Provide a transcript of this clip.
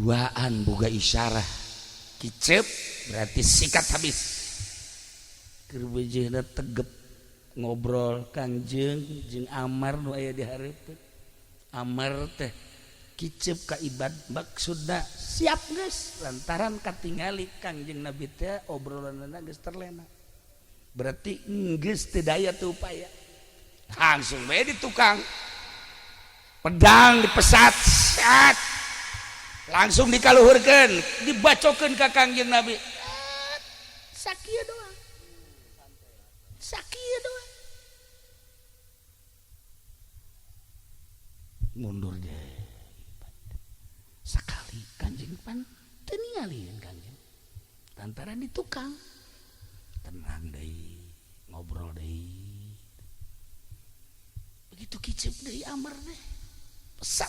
Duaan boga isyarah, kicep berarti sikat habis. Keur bejeuhna tegep ngobrol Kangjeng jeung Amar nu aya di hareupeun. Amar teh kicep ka Ibad, maksudna siap geus, lantaran katingali Kangjeng Nabi teh obrolanna geus terlena, berarti geus teu daya teu upaya. Langsung bae di tukang pedang dipesat sat, langsung dikaluhurkeun, dibacokeun ka Kangjeng Nabi. Sakieu doang, sakieu doang, mundur deh sekali. Kanjeng pan teu ningalieun Kanjeng lantaran di tukang. Tenang deui, ngobrol deui. Begitu kicep deui Amar deh, pesat.